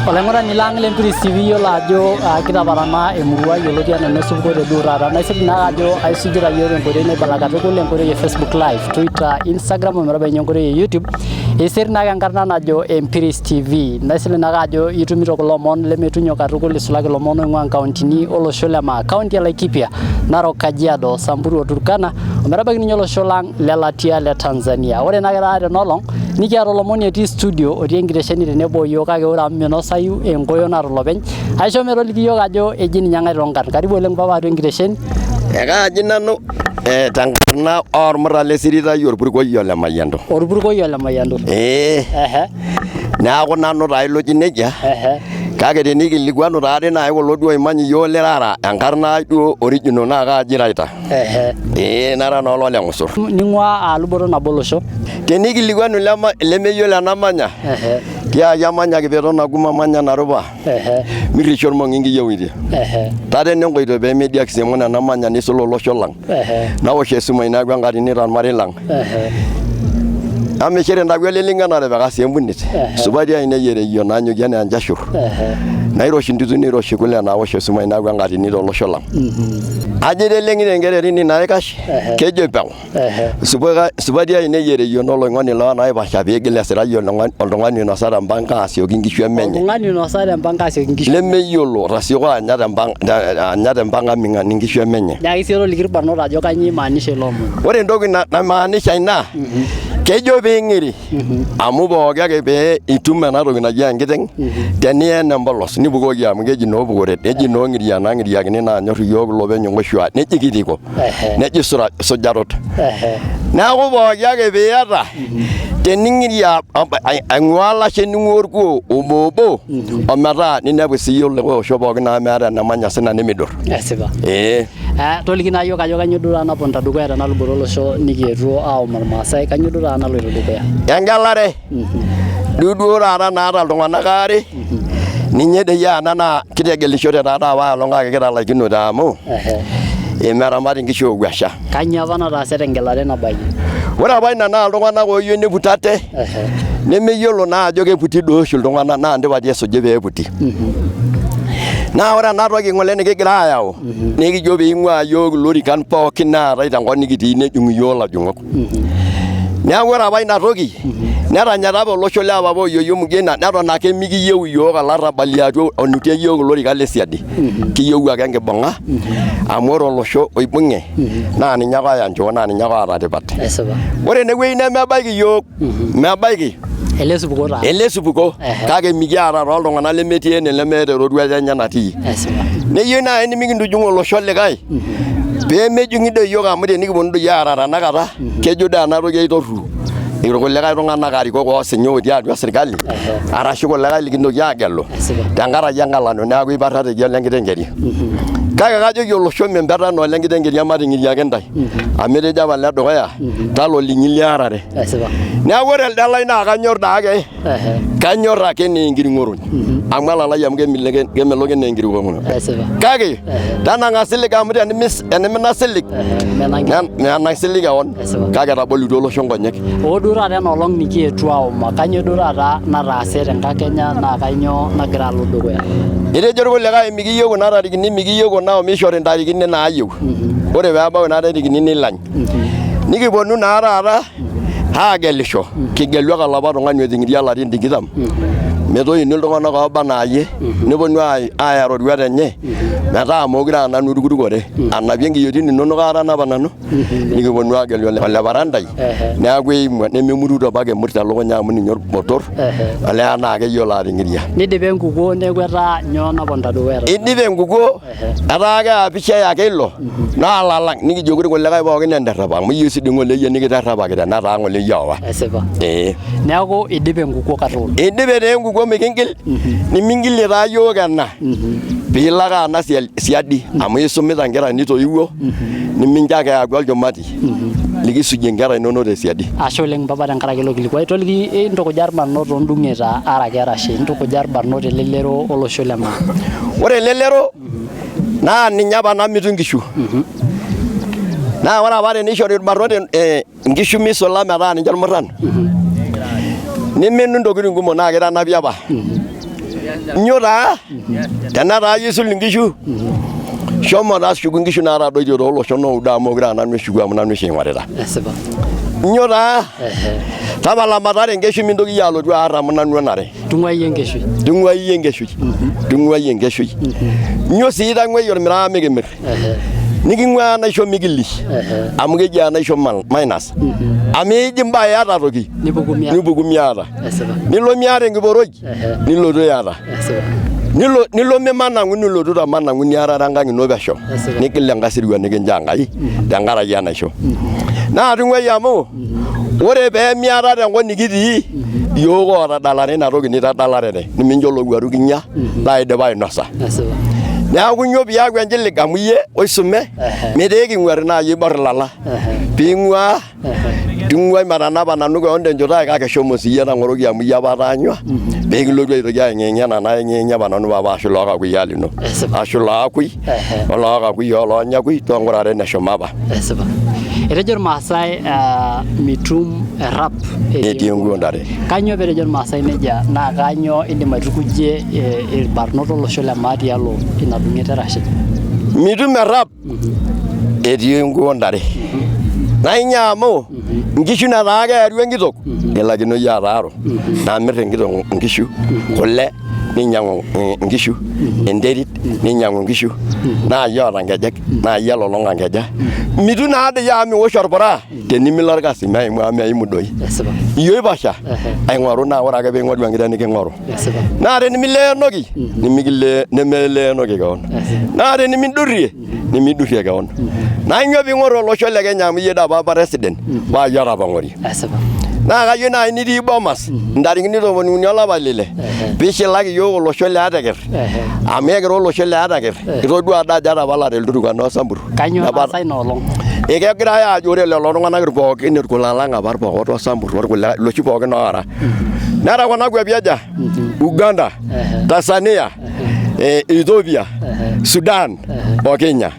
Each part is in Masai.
Olaing'urani lang le Mpiris TV, yiolo ajo kitaparana emurua yioloti anaa ene Osupuko te duo taata. Naisip naa ajo aisujita iyiook tenkoitoi naibala katukul, enkoitoi e Facebook Live, Twitter, Instagram ometabaiki ninye enkoitoi e YouTube. Isir naake enkarna najo Empiris TV. Naisilig naake ajo itumito kulo omon lemetunyo katukul, isulaki ilomon oing'ua nkauntini olosho le Maa, kaunti e Laikipia, Narok, Kajiado, Samburu o Turkana ometabaiki ninye olosho lang lelatia le Tanzania. Ore naake taata tena olong nikiata olomoni otii studio otii enkitesheni tenebo oyiok, kake ore amu minosayu enkoyo naata olopeny, aisho metoliki iyiook ajo eji ninye ng'ae toonkarn. Karibu oleng papa atua enkitesheni. Ekaaji nanu tenkarna ormuta le Siritai orpurkoi ole Mayianto. Orpurkoi ole Mayianto. Ee. Neeku nanu taa ilo oji nejia. Kake tenikilikuanu taadoi naaji kulo duo oimany iyiook lirara enkarna ai duo original naa kaaji Raita. Ee nara naa olole ng'usur. Ning'ua luboto nabo olosho. Tenikilikuanu lemeyiolo enamanya, tiaki amanya Kipeto Nagumo amanya Narupa. Mirrisho ormong'i nkiyieuitie. Tatene enkoitoi pee mediak semu nena manya nisul olosho lang. Naosh esumaai neeku enkatini tormarei lang. Amishir intawuo eleling'a natipika sii embunit. Supati ainei ereyio naanyokie enaa enchashur. Nairoshi ntutu neiroshi kule naosh esumaai neeku enkatini tolosho lang. Ajo iteleng'ito enkererini naikash kejo aipang'u. Supati ainei ereyio noloing'oni loo naiposha piigil esirai oltung'ani oinosa tempanka asioki inkishu emenye. Oltung'ani oinosa tempanka asioki inkishu. Lemeyiolo tasioko anya tempanka ming'ani inkishu emenye. Nyaaki sii toliki irbarnot ajo kainyoo imaanisha ilo omoni. Ore entoki naimaanisha ina, kejo piing'iri amu pooki ake pee itum ena toki naji enkiteng teniyen empolos nibukoki amu keji noo pukuret neji noo ng'iriaa naang'iriakini naanyor iyiook ilopeny inkoshuak neji kitiko. Neji sujarot. Neeku pooki ake piiyata tening'iria aing'ua olashe ning'ua orkuo obo obo ometaa ninepu siyie olikae osho pookin amu meeta enemanya osina nemidur. Esipa. Ee. Toliki naa iyiook ajo kainyoo duo taata naponita dukuya tena luboto olosho nikietuo aomon Irmaasai, kainyoo duo taata naloito dukuya? Engelare duo duo taata naata iltung'anak aare ninye dei ena naa kitegelishote taadoi apa aelong kake kitalaikinote amu meramati inkishu oowuasha. Kainyoo apa nataase tengelare nabayie? Ore apa ina naa iltung'anak ooyieu niput ate nemeyiolo naa ajo keputi doi oshi iltung'anak naa intipati esuji pee eputi. Naa ore ena toki ng'ole nikigira aayau nikijo pee ing'uaa iyiook ilorikan pookin naatae tenkop nikitii nejing'u iyiook ilajung'ok. Neeku ore apa ina toki netanyata apa olosho le apa Oyoyio Mugena neton ake mikiyieu iyiook olarrabal liatua onutie iyiook ilorikan le siadi. Kiyieu ake enkibung'a amu ore olosho oibung'e naa ninye ake oya nchoo naa ninye ake oota tipat. Esipa. Ore ene wueji nemebaiki iyiook mebaiki Ele supuko taa. ele supuko kake mikiata tooltung'anak lemetii ene lemeeta eroruata enye natii. Esipa. Neyieu naaji nimikintujung olosho likae pee mejung'i doi iyiook amu tenikiponu doi aara tenakata kejo doi ena toki aitorru irkulikae tung'anak arikok oosinya otii atua sirkali arashu kulikae likintoki aagelu tenkaraki enkalano neeku iparrateki olenkiteng' keria. Kake kajoki olosho membeta anaa olenkiteng' keria mating'iria ake intae amu etejo apa oledukuya tala oling'i liarare. Neeku ore elde lai naa kanyor daake kanyor ake naa enkiring'orony amu elalai amu kemelok enaa enkiring'orono. Kake tanang'a silig amu tenimina silig menang silig kewon kake etabolutua olosho nkonyek. Oo duo taata ena olong nikietuo aoma kainyoo duo taata nataase tenkakenya naa kainyoo nagira alo dukuya? Etejo irkulikae mikiyieu kuna tarikini mikiyieu kuna omishori ntarikini naayieu. Ore peebau ina tarikini nilany. Nikiponu naa taata aagelisho kigelu ake olapa tung'ani oiting'iria ilarin tikitam metoini iltung'anak ooba anaa iyie neponu aaya roruat enye metaa mookure aa nanu orukurukore anapie nkiyioitin inonok atanapa nanu nikiponu aagelu ole Parandai neeku eimua nememuruto apake emur telukunya amu ninye orbotor olee naa keyiolo ating'iria. Neidipa enkukuo neeku etaa nyoo naponita dukuya taata? Eidipa enkukuo etaa keapishai ake ilo naa lalang nikijoki irkulikae pookin enterrep amu iyieu sii dii ng'ole iyie nikiterrepaki tenetaa ng'ole iyie oowa. Esipa. Ee. Neeku idipe enkukuo katukul. Idipe taa enkukuo mikingil nimingilie taa iyiook ena piilo ake ana siadi amu isumita inkera nitoiwuo nimincho ake eeku olchumati likisujie inkera inonok tesiadi. Ashe oleng mpapa tenkaraki ilo kilikuai. Toliki intukuja irbarnot toondung'eta araki arashe intukuja irbarnot elelero olosho le maa. Ore elelero naa ninye apa namitu inkishu. Naa ore apa tenishori irbarnot inkishu misula metaa ninche irmurran niminu intokitin kumok naa kitanapi apa. Nyo taa tenetaa iyie isul inkishu shomo taa shuku inkishu naatadoitie tooloshon oudo amu mekure aa nanu eshuku amu nanu oshi eing'orita. Esipa. Nyo taa Ehe. tapala matara enkeshui mintoki iyie alotu aar amu nanu enare. Tung'uai iyie enkeshui. Tung'uai iyie enkeshui. Tung'uai enkeshui. Nyo sii tang'uai ormiraa mikimir. Ehe. Niking'uaa enaisho mikilish Ehe. amu keji enaisho minus. Amu iji imbaa iyata toki Nipuku miata. nipuku miata. Esipa. Nilo miata enkiporoi Ehe. nilotu iyata. Esipa. Nilo nilo mimanang'u nilotu tamanang'u niarare enkang ino pesho Esipa. nigil enkae sirua nikincho Enkai tenkaraki enaisho. Naa tung'uai amu ore pee miata tenkop nikitii iyiook ootadalare ina toki nitadalarete nimincho olowuaru kinya laidipa ainosa. Esipa. Neeku inyo piaku enchilig amu iyie oisume Ehe. metaa eking'uar naa iyie oibor ilala. Ehe. Piing'uaa Ehe. tung'uai matanapa nanu keon tenchoto ai kake shomo siyie tang'oroki amu iyie apa ataanyua pee kilotu aitoki aeng'iyeng'ie enaa naeng'iyeng'ie apa nanu papa ashu lookakuyiaa lino Esipa. ashu loakui Ehe. olookakuyiaa oloonyakui toonkuraren eshomo apa. Esipa. Etejo Irmaasai mitum errap Etii enkuo ntare. Kanyoo peetejo Irmaasai nejia naa kanyoo indim aitukujie irbarnot lolosho le maa tialo ina dung'et erashe? Mitum errap etii enkuo ntare. Naa inya amu nkishu netaa keeru enkitok nelakinoi ataaru. Namir enkitok inkishu kule ninyang'u inkishu enterit ninyang'u inkishu naa iyie oota nkejek naa iyie elulung'a nkejek. Mitum naa doi amu miwosh orpura tenimilo orkasi meimu amu meimu doi. Esipa. Iyie oipasha Ehe. aing'oru naa ore ake piing'oru enkiteng niking'oru. Esipa. Naa tenimileenoki nimikile nemeleenoki kewon. Naa tenimidurrie nimidurrie kewon. Naa inyoo piing'oru olosho le Kenya amu iyie doi apa president paa iyie otapong'ori. Esipa. Naa kayieu naaji nitii Bomas ntarikini 13 olapa le ile piishilaki iyiook olosho le Ateker Ehe. amu ekira olosho le Ateker itodua doi ajo etapalate Ilturukana o Sambur. Kanyoo Nepal- naasa ina olong? Ekegirai aajo ore lelo tung'anak pookin irkula lang apa irpokot osambur orkulikae loshi pookin oora. Nera kuna kuapi aja? Uganda, Tanzania, Ethiopia, Sudan o Kenya.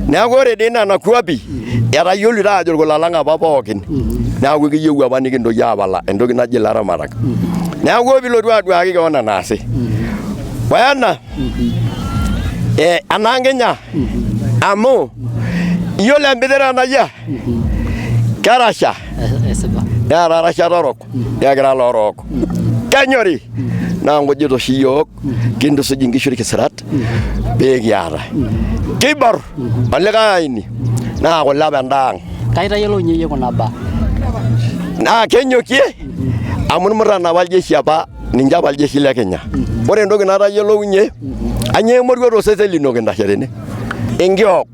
Neeku ore dii nena kuapi etayiolito aajo irkula lang apa pookin. Neeku ekiyieu apa nikintoki aapala entoki naji ilaramatak. Neeku ore piilotu aduaki kewon enaasi. Ore ena ena nkinya amu iyiolo empitera nayia kerasha Esipa. neeta erashata orok negira loorook kenyori naa nkujit oshi iyiook kintusuj inkishu irkisirat pee kiata kibor olikae aini naa kule apa endaa ang Kaitayiolounye iyie kuna baa. naa kenyokie amu irmuran apa iljeshi apa ninche apa iljeshi le Kenya. Ore entoki natayiolounye anyoo emorua tosesen lino kintashe tene enkiok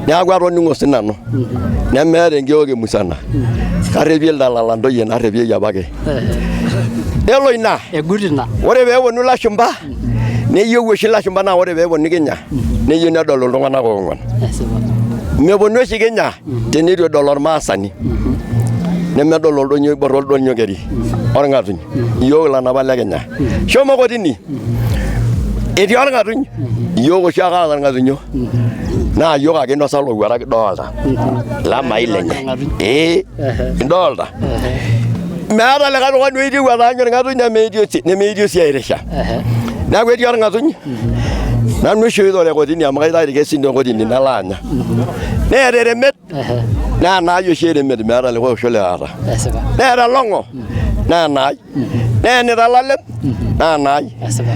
neeku atoning'o sinanu nemeeta enkiok emusana karrepie iltalala ntoyie narrepieki apake nelo ina Egut ina. ore peeponu ilashumba neyieu oshi ilashumba naa ore peeponu Kenya neyieu nedol iltung'anak oong'uan Esipa. meponu oshi Kenya teneitu edol ormaasani nemedol oldonyio oibor oldonyio keri orng'atuny iyiook ilanapak le Kenya shomo kotini etii orng'atuny iyiook oshi ake oota irng'atunyo naa iyiook ake inosa olowuarak idolta ilamai lenye ee idolta meeta likae tung'ani oitieu ataanyu orng'atuny nemeitieu sii airisha neeku etii orng'atuny nanu oshi oitore kotini amu kaitayu irkesin te kotini nalo anya neeta eremet naa enaai oshi eremet meeta likae osho leeta Esipa. neeta elong'o naa enaai naa enita ilalem naa enaai Esipa.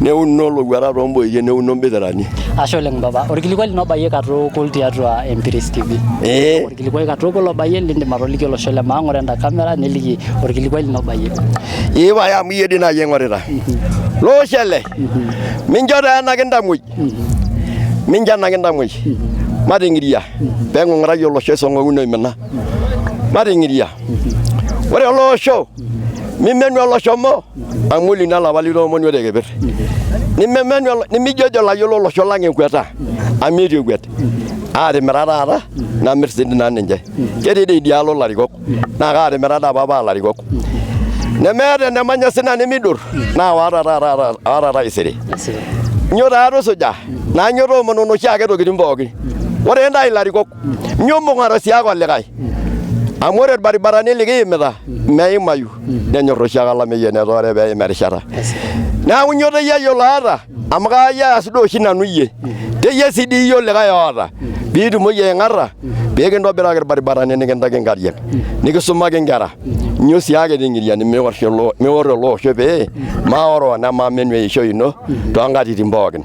neuno olowuarak toomboitie neuno imbitirani Ashe oleng baba. Orkilikuai lino obayie katukul tiatua Empiris TV. ee Orkilikuai katukul obayie lindim atoliki olosho le maa ng'ura enda kamera niliki orkilikuai lino obayie. Ee pae amu iyie dii naaji aing'orita. Loosho ele. Mincho taa ena kintamuoi. Mincho ena kintamuoi. Mating'iria pee king'uraki olosho oisong'okino oimina. Mating'iria. Ore ele osho mimenu oloshomo amu olino olapa litoomonuo te keper. Nimemenu nimijojo olayiolo olosho lang ekueta amu eitu ekuet. Aatimira taata namir sii nanu ninche. Ketii dii idialo ilarikok. Naa kaatimira doi apa paa ilarikok. Nemeeta enemanya osina nemidur naa waata taata waata taisere. Nyoo taa tusuja naa nyoo toomonono oshiake tokitin pookin. Ore intae ilarikok nyoo mbung'are oshiake olikae amu ore irbaribarani likiimita meimayu nenyor oshiake olameyu enetaa ore peim erishata. Neeku nyoo teyie oloota amu kaayia aas duo oshi nanu iyie. Teyie sii dii iyie olikae oota piitumoki aing'arra pee kintobiraki irbaribarani nikintaki inkariak nikisumaki inkera. Nyoo sii ake ting'iria mior ele osho pee maoroo nemamenu eishoi ino toonkatitin pookin.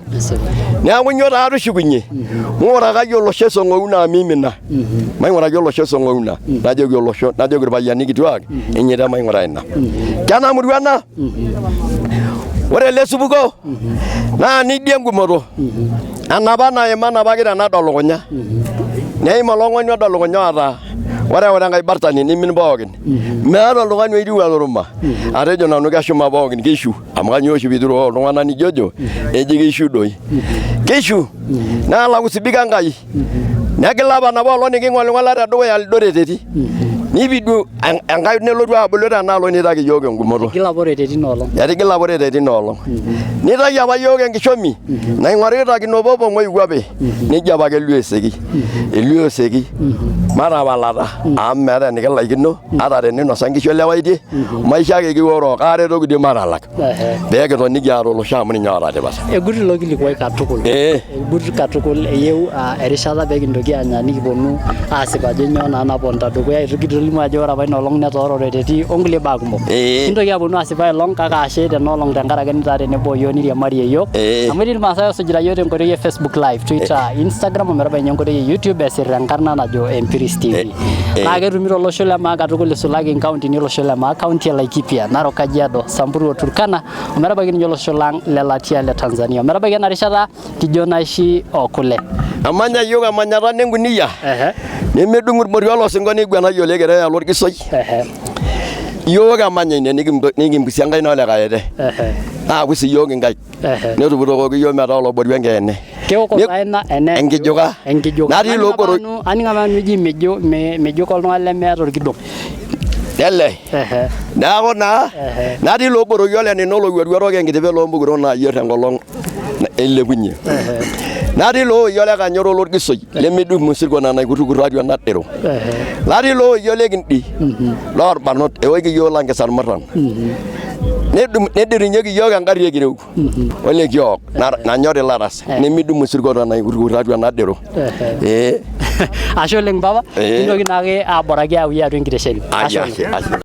Neeku nyoo taa tushukunye ng'urakaki olosho esong'ou naa mimina. Maing'uraki olosho esong'ou ina najoki olosho najoki irpayiani kituak inyita maing'ura ina. Kena murua ena ore ele supuko naa nidia engumoto enapa naima enapa kiteng nado lukunya neim olong'oni odo lukunya oota ore ore enkae bartani nimin pookin meeta oltung'ani oitiu aturuma atejo nanu keshuma pookin kishu amu kanyoo oshi piituroo iltung'anak nijojo eji kishu doi kishu naa lakusibika Enkai Negila apa napa olong niking'oling'ola te dukuya lido reteti. Nipidu Enkai nelotu abulu tenaalo nitaki iyiook engumoto. Etigila apa oreteti ina olong. Etigila apa oreteti ina olong. Nitaki apa iyiook enkishomi naing'orita kinopopo moikuape. Nejo apake elio eseki. Elio eseki. Matapalata amu meeta enikilaikino ata teninosa nkishu olewaitie maisho ake kiworoo kaaretoki dii matalak. Pee kiton nikiata olosho amu ninye oota tipat. Egut ilo kilikuai katukul. Egut katukul eyieu erishata pee kintoki aanya nikiponu aasip ajo nyoo naa naponita dukuya. Eitu kitolimu ajo ore apa ina olong netooro oreteti onkulie baa kumok. Kintoki aponu aasip aelong kake ashe tena olong tenkaraki nitaa tenebo oyiok niriamarie iyiok. Amu etii irmaasai oosujita iyiok tenkoitoi e Facebook live, Twitter, Instagram ometabaiki ninye enkoitoi e YouTube esir enkarna najo Empiris TV. Naa ketumi tolosho le maa katukul isulaki inkauntini olosho le maa, kaunti e Laikipia, Narok, Kajiado, Samburu o Turkana ometabaiki ninye olosho lang le latia le Tanzania. Ometabaiki ena rishata kijo naishi o kule. Emanya iyiook emanyata nenkuniyia nemedung'u irmoruak losinko neiguanaki olekereya lorkisoi. Iyiook emanya ine nikimpusie enkaina olekaete. Naaku sii iyiook inkaik. Netuputokoki iyiook metaa oloboru enkeene. Keoko taa ina ene Enkijuka. Enkijuka. Natii ilo ogoro. Aning apa nanu eji mejo oltung'ani lemeeta orkidong. Lele. Neeku naa natii ilo ogoroki olenina olowuaru orok enkitipe loo mpukunot naayier tenkolong eilepunye. Natii ilo oyia olekanyoro lorkisoi lemidumu isirkon enaikurukur atua enadero. Natii ilo oyia olekindi loorbarnot eoki iyiook lankisar murran. Nedirinyieki iyiook engarri ekireu olekiok nanyori ilaras nemidumu isirkon enaikurukur atua enadero. Ashe oleng papa. Kintoki naake aboraki ayau iyie atua enkitesheni. Ashe oleng.